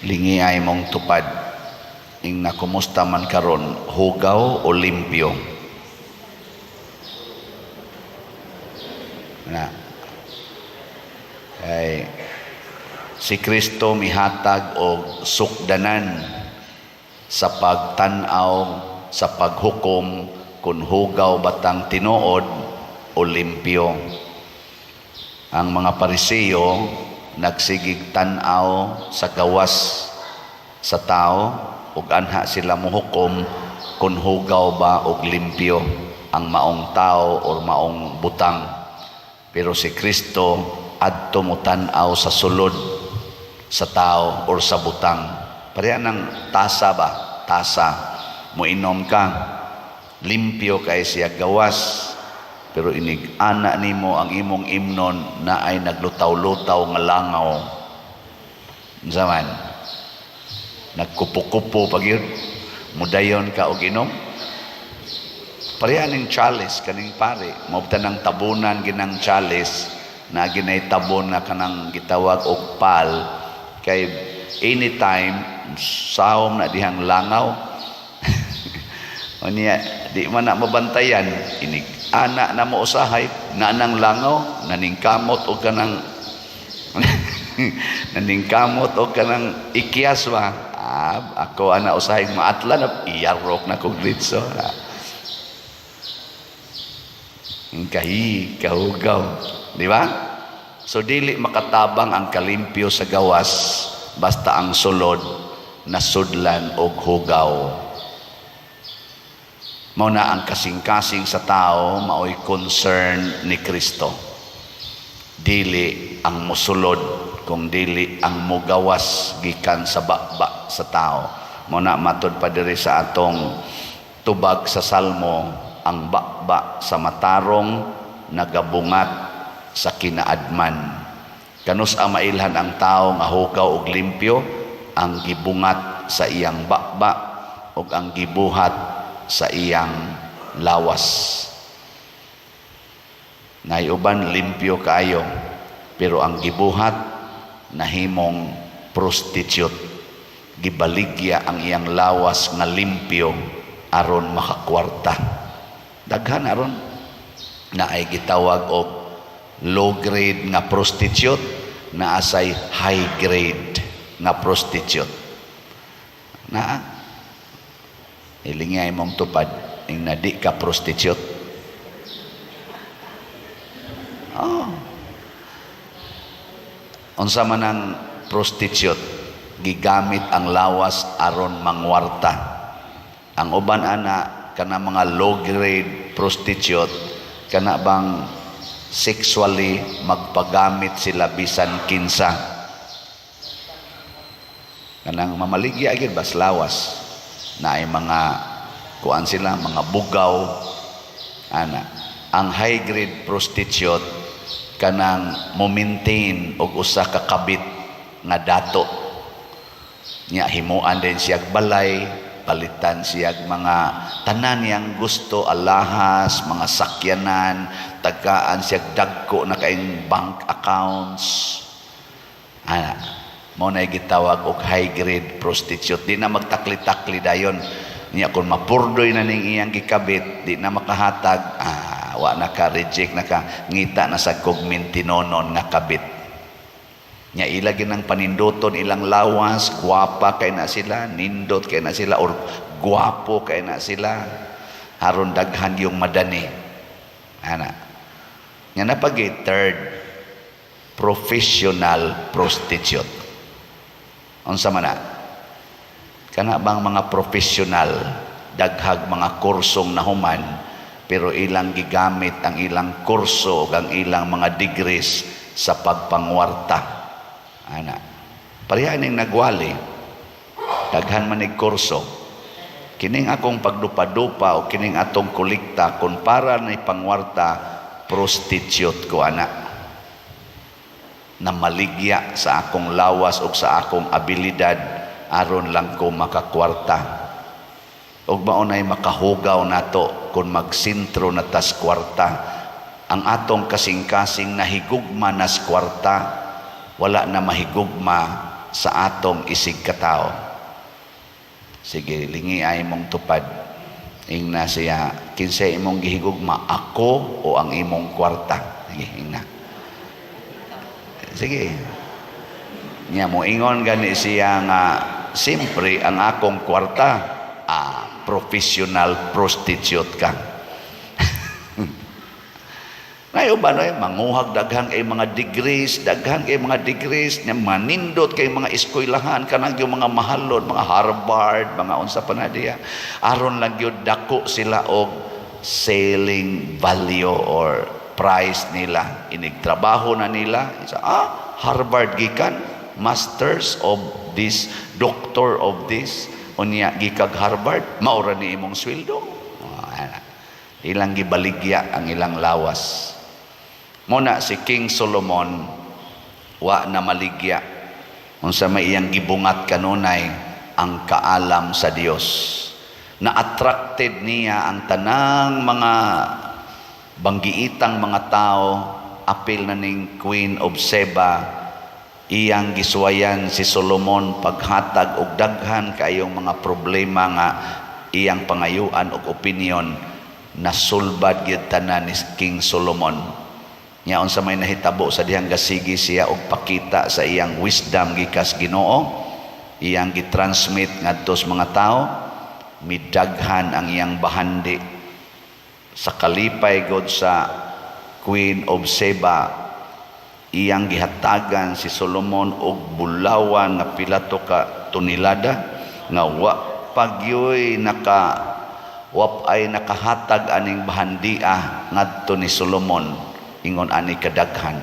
Lingiay mong tupad. Ing nakumusta man karon, hugaw o limpyo? Na. Kay si Kristo mihatag og sukdanan sa pagtan-aw, sa paghukom kung hugaw batang tinuod o limpyo. Ang mga Pariseo nagsigig tan-aw sa gawas sa tao ug anha sila mohukom kung hugaw ba og limpyo ang maong tao or maong butang. Pero si Kristo adto mo tan-aw sa sulod sa tao or sa butang. Pareha ng tasa ba? Tasa. Moinom ka. Limpyo kay siya gawas. Pero inig ana nimo ang imong imnon na ay naglutaw-lutaw nga langaw. Unsa man? Nagkupo-kupo pag yun. Mudayon ka og inom. Pareha ning chalice kaning pare. Mao ng tabunan ginang chalice na ginay tabon na kanang gitawag og pal kay anytime sawom na dihang langaw. Unya di man na mabantayan, inig ana na mo usahay na nang langaw, naningkamot og kanang naningkamot og kanang ikyas ba. Ah, ako ana usahay maatla na iyarok na kog litso. Kahi kahugaw, di ba? So dili makatabang ang kalimpyo sa gawas basta ang sulod nasudlan og hugaw. Mao na ang kasing-kasing sa tao maoy concern ni Kristo. Dili ang musulod kung dili ang mugawas gikan sa baba sa tao. Mao na matud pa diri sa atong tubag sa Salmo, ang baba sa matarong nagabungat sa kinaadman. Kanus ang mailhan ang tao nga hugaw og limpyo? Ang gibungat sa iyang baba ug ang gibuhat sa iyang lawas. Nay uban limpyo kaayo, pero ang gibuhat nahimong prostitute. Gibaligya ang iyang lawas nga limpyo aron makakwarta. Daghan aron na ay gitawag og low grade nga prostitute, naa say high grade nga prostitute. Naa ilingay mong tupad ing na di ka prostitute. Oh. Unsa man ang prostitute? Gigamit ang lawas aron mangwarta. Ang uban ana kana mga low grade prostitute, kana bang sexually magpagamit sila bisan kinsa, kanang mamaligya gyud bas lawas na ay mga kuan sila, mga bugaw ana. Ang high grade prostitute, kanang mo maintain og usa ka kabit nga dato nya, himuan din siyag balay, palitan siyag mga tanan niyang gusto, alahas, mga sakyanan, tagaan siyag dagko na kaing bank accounts ana. Mao na gitawag og high grade prostitute. Di na magtakli-takli dayon niya kung mapurdoy na ning iyang gikabit, di na makahatag, ah, wa na ka, reject na ka, ngita na sa kog mintinonon nga kabit nya. Ila ginang paninduton ilang lawas, gwapa kay na sila, nindot kay na sila or gwapo kay na sila aron daghan yung madani ana. Nga napagi third, professional prostitute. Unsa man na? Kana bang mga professional, daghag mga kursong nahuman, pero ilang gigamit ang ilang kurso ug ang ilang mga degrees sa pagpangwarta ana. Pareha ning nagwali, daghan man nig kurso. Kining akong pagdupa-dupa o kining atong kolekta, kung para ni pangwarta, prostitute ko ana, na maligya sa akong lawas o sa akong abilidad aron lang ko makakwarta. Ug mao nay makahugaw nato kung magsentro na tas kwarta. Ang atong kasing-kasing nahigugma nas kwarta, wala na mahigugma. sa atong isig katao. Sige, lingi ay imong tupad. Ingna siya, "Kinsa imong gihigugma, ako o ang imong kwarta?" Sige, ingna. Sige. Nya mo ingon gani siya nga, "Siyempre ang akong kwarta." Ah, professional prostitute ka. Ngayon ba no, manguhag daghan kay mga degrees, daghan kay mga degrees, nya manindot kay mga eskwelahan, kanang yung mga mahalon, mga Harvard, mga unsa pa na diya. Aron lang gyud dako sila og selling value or price nila. Inig trabaho na nila, isa, Harvard gikan, masters of this, doctor of this, unya gikag Harvard, maura ni imong sweldo. Ah, ana. Ilang gibaligya ang ilang lawas. Muna si King Solomon wa na maligya. Unsa may iyang gibungat kanunay? Ang kaalam sa Dios. Na attracted niya ang tanang mga banggiitang mga tao, apil na ning Queen of Seba. Iyang gisuwayan si Solomon paghatag og daghan kaayong mga problema nga iyang pangayuan og opinion. Nasulbad gyud tanan ni King Solomon. Nya unsa may nahitabo sa dihang gasigi siya og pakita sa iyang wisdom gikas Ginoo, iyang gitransmit ngadto sa mga tao, midaghan ang iyang bahandi. Sa kalipay god sa Queen of Seba, iyang gihatagan si Solomon og bulawan nga pila to ka tonelada nga wa pagyoy naka wap ay nakahatag aning bahandia ngadto ni Solomon ingon ani kadaghan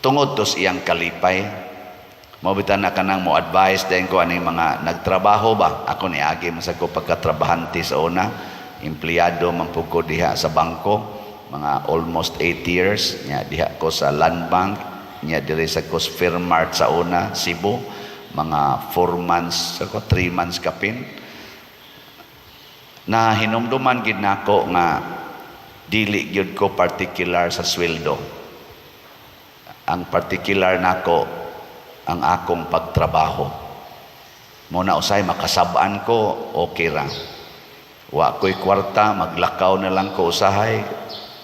tungod tos iyang kalipay. Mao bitaw na kanang mo advice din ko aning mga nagtrabaho ba. Ako ni agi man sa ko pagkatrabahante sa una, empleyado man pud ko diha sa bangko mga almost 8 years, nya diha ko sa Land Bank, nya diri sa ko sa Fairmart sa una, Cebu, mga 4 months ako, 3 months kapin. Na hinumduman gid nako nga dili gyud ko particular sa sweldo. Ang particular nako ang akong pagtrabaho. Mo na usay makasab-an ko, okay ra. Wa ko'y kwarta, maglakaw na lang ko usahay.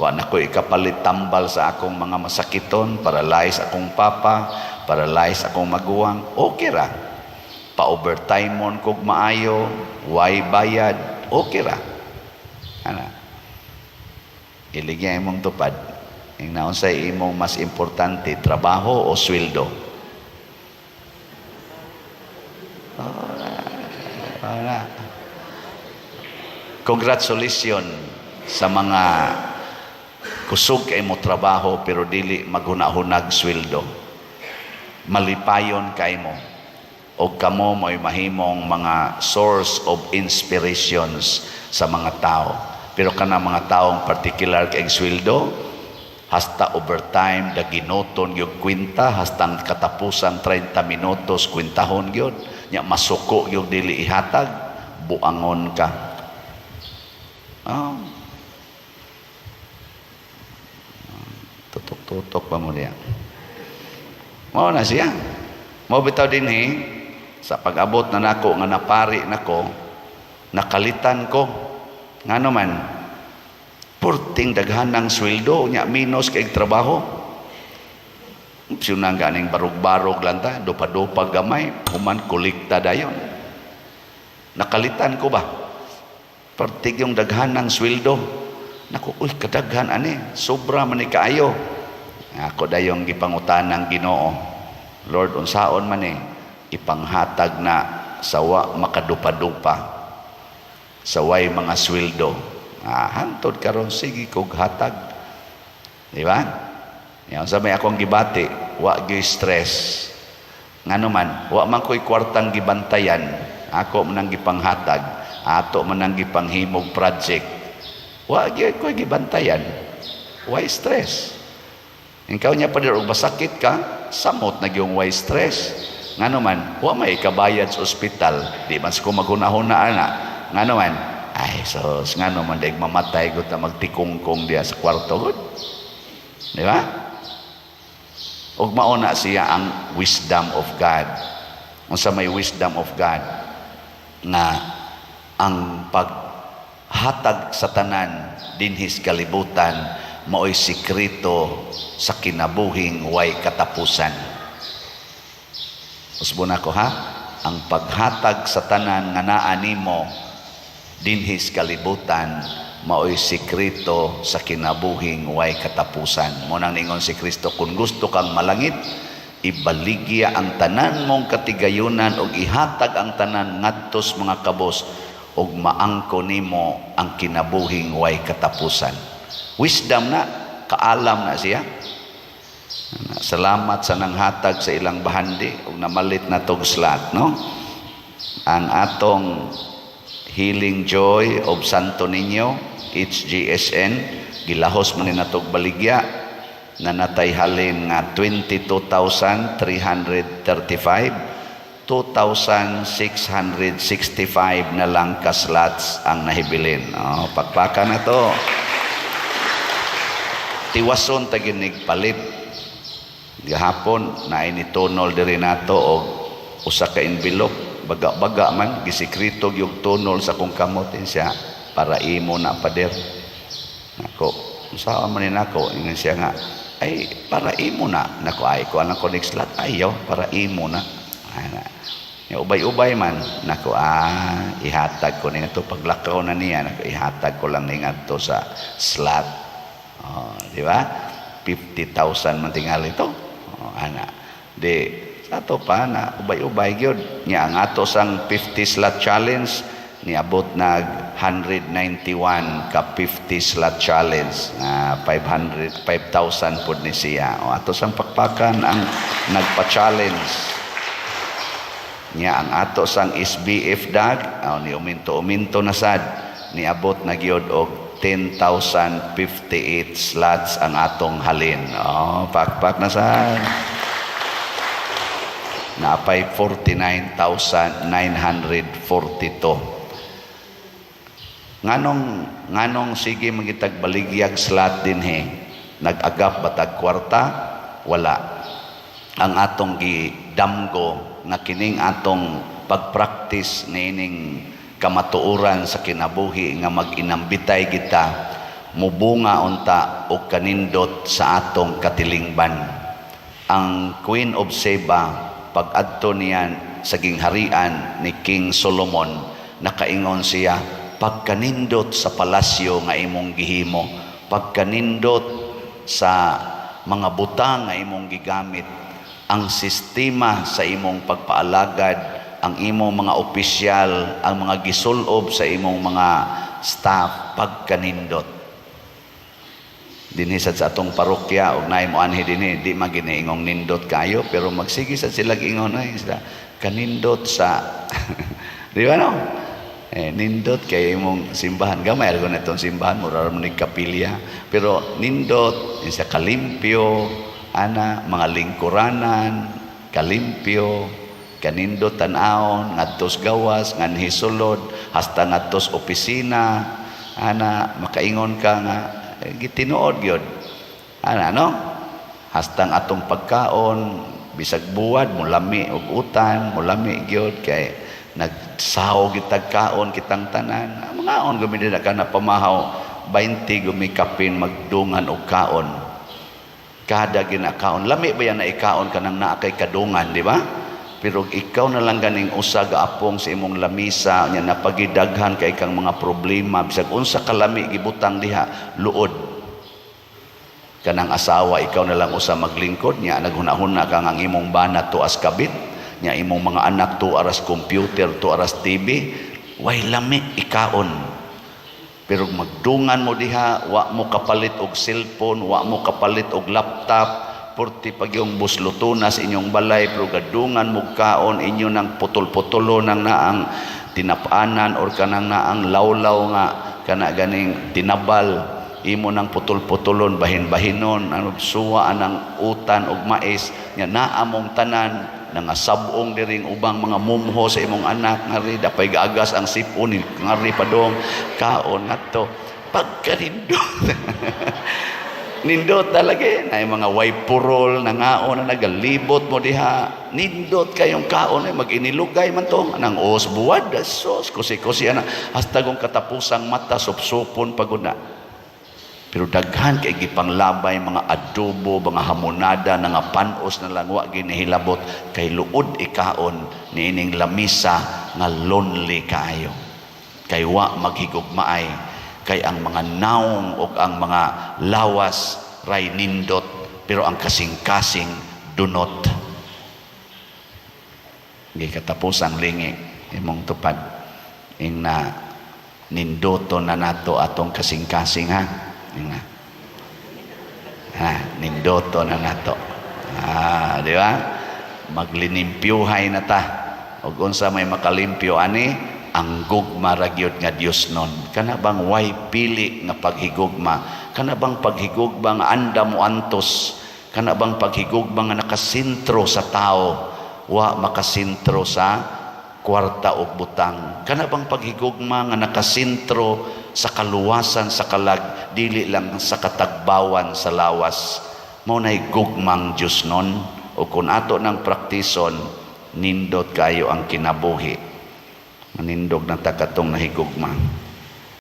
Wa na ko'y ikapalit tambal sa akong mga masakiton, paralyze akong papa, paralyze akong maguwang, okay ra. Pa-overtime mon kog maayo, way bayad, okay ra. Ana. Iligya imong tupad. Ing naunsay imong mas importante, trabaho o sweldo? Wala. Congratulations sa mga kusog kay mo trabaho pero dili maghuna-hunag sweldo. Malipayon kay mo. O kamo mo'y mahimong mga source of inspirations sa mga tao. Pero kana mga taong particular kay sweldo, hasta overtime, daginoton gyud kwenta, hasta ang katapusan 30 minutos kwentahon gyud. Nya masuko gyud dili ihatag, buangon ka. Oh. Tutok-tutok pa mo niya. Mao na siya. Mao bitaw dinhi sa pag-abot na nako nga napari nako, nakalitan ko. Ngano man, purting daghan ng sweldo nya minus kay trabaho. Opsyonan ganing barug-barug lang ta, dupa-dupa gamay, human kolekta dayon. Nakalitan ko ba? Pertig yung daghan ng sweldo. Naku, uy, kadaghan ani, sobra man ni kaayo. Ako dayong gipangutan ng Ginoo. "Lord, unsaon man eh, ipanghatag na sawa makadupa-dupa. Saway mga sweldo." Ah, hantod karon sige kog hatag. Di ba? Yan sa may akong gibati, wa gyud stress. Ngano man, wa man ko'y kwartang gibantayan, ako man ang gipanghatag, ato man ang gipanghimog project. Wa gyud ko'y gibantayan. Why stress? Ikaw niya pa og masakit ka, samot na gyung why stress. Ngano man, wa may ikabayad sa ospital, di man sa ko maghunahuna ana. Ngano man, ay sos, ngano man daig mamatay gud ta magtikungkong diya sa kwarto gud. Di ba? Ug mao na siya ang wisdom of God. Unsa may wisdom of God? Nga ang paghatag sa tanan dinhi sa kalibutan maoy sikreto sa kinabuhing way katapusan. Usbon ako ha, ang paghatag sa tanan nga naa nimo dinhi sa kalibutan maoy sikreto sa kinabuhing way katapusan. Mao nang ningon si Kristo, kung gusto kang malangit, ibaligya ang tanan mong katigayunan ug ihatag ang tanan ngadto sa mga kabos ug maangko nimo ang kinabuhing way katapusan. Wisdom na, kaalam na siya. Salamat sa nanghatag sa ilang bahandi ug namalit na tog slot, no? Ang atong Healing Joy of Santo Niño, HGSN, gilahos man ni natog baligya na natay halin nga 22,335, 2,665 na lang ka slots ang nahibilin. Oh, pakpaka na to. Tiwason ta ginig palit. Gahapon naay ni tunol diri nato og usa ka envelope, baga-baga man, gisikreto yung tunol sa kong kamot siya, "Para imo na, pader." Nako, unsa man ni nako? Ingon siya nga, "Ay, para imo na." Nako, ay ko anang ko next slot, ayaw, para imo na. Ana. Ya, ubay-ubay man nako, ah, ihatag ko ni to paglakaw na niya. Nako, ihatag ko lang ni ngadto sa slot. Oh, di ba? 50,000 man tingali to. Oh, ana. Di sa ato pa na ubay-ubay gyud nya ang ato sang 50 slot challenge, niabot nag 191 ka 50 slot challenge na 500 5,000 pod ni siya. O, ato sang pakpakan ang nagpa-challenge niya. Ang ato sang SBF dag, oh, ni uminto-uminto na sad, niabot na gyud og 10,058 slots ang atong halin. Oh, pakpak na sad. Napay 49,942. Nganong sige magitag baligyag slot dinhi? Nag-agap batag kwarta? Wala. Ang atong gidamgo nga kining atong pagpraktis niining kamatuoran sa kinabuhi nga mag-inambitay kita, mubunga unta og kanindot sa atong katilingban. Ang Queen of Sheba, pag-adto niyan sa gingharian ni King Solomon, nakaingon siya, "Pagkanindot sa palasyo nga imong gihimo, pagkanindot sa mga butang nga imong gigamit, ang sistema sa imong pagpaalagad, ang imong mga opisyal, ang mga gisulob sa imong mga staff, pagkanindot." Dinhi sad sa atong parokya og naay moanhi dinhi, di man giniingong nindot kayo, pero magsige sad sila ingon ay sila kanindot sa, di ba, no? Eh, nindot kay imong simbahan. Gamay ra na itong simbahan, mura ra man ning kapilya, pero nindot sa kalimpyo ana, mga lingkuranan kalimpyo, kanindot tan-awon ngadtos gawas, nganhi sulod, hasta ngadtos opisina ana, makaingon ka nga eh, gitinuod gyud ana, no? Hastang atong pagkaon, bisag buwad, mulami og utan, mulami gyud kay nagsaho gitag kaon kitang tanan. Ah, mangaon gumi na ka na pamahaw 20 gumi kapin magdungan og kaon. Kada ginakaon, lami ba yan na ikaon kanang naa kay kadungan, di ba? Pero ikaw na lang ganing usa gaapong sa imong lamisa nya, napagidaghan kay kang mga problema, bisag unsa kalami gibutang diha, luod. Kanang asawa, ikaw na lang usa maglingkod nya, naghuna-huna ka nga ang imong bana tuas kabit nya, imong mga anak tuaras computer, tuaras TV, way lami ikaon. Pero magdungan mo diha, wa mo kapalit og cellphone, wa mo kapalit og laptop, purti pag yung buslutuna sa inyong balay, pero gadungan mo kaon, inyo nang putol-putulo nang naang tinapanan or kanang naang lawlaw nga kana ganing tinabal, imo nang putol-putulon, bahin-bahinon, ano, suwa anang utan og mais nya, naa mong tanan, nangasabong diring ubang mga mumho sa imong anak, ngari dapay gaagas ang sipon ngari padong kaon ngadto, pagkanindot. Nindot talaga eh. Na mga way purol, nangaon na nagalibot mo diha. Nindot kayong kaon eh, mag-inilugay man to. Anang os buwad, sos, kusi-kusi ana. Hasta kung katapusang mata, supsupon paguna. Pero daghan kay gipanglabay mga adobo, mga hamonada, nga panos na lang wa ginihilabot kay luod ikaon niining lamisa nga lonely kaayo. Kay wa maghigugmaay, kay ang mga naong ug ang mga lawas ray nindot, pero ang kasing-kasing dunot. Gikatapos ang lingi imong tupad ing na nindoto na nato atong kasing-kasing, ha. Ing na ha, nindoto na nato, ah, di ba? Maglinimpyuhay na ta ug unsa may makalimpyo ani? Ang gugma ra gyud nga Dios nun. Kana bang way pili nga paghigugma, kana bang paghigugma nga andam mo antos, kana bang paghigugma nga nakasentro sa tao, wa makasentro sa kwarta o butang, kana bang paghigugma nga nakasentro sa kaluwasan sa kalag, dili lang sa katagbawan sa lawas? Mao nay gugmang Dios nun. O kung ato ng praktison, nindot kayo ang kinabuhi. Manindog na ta katong nahigugma.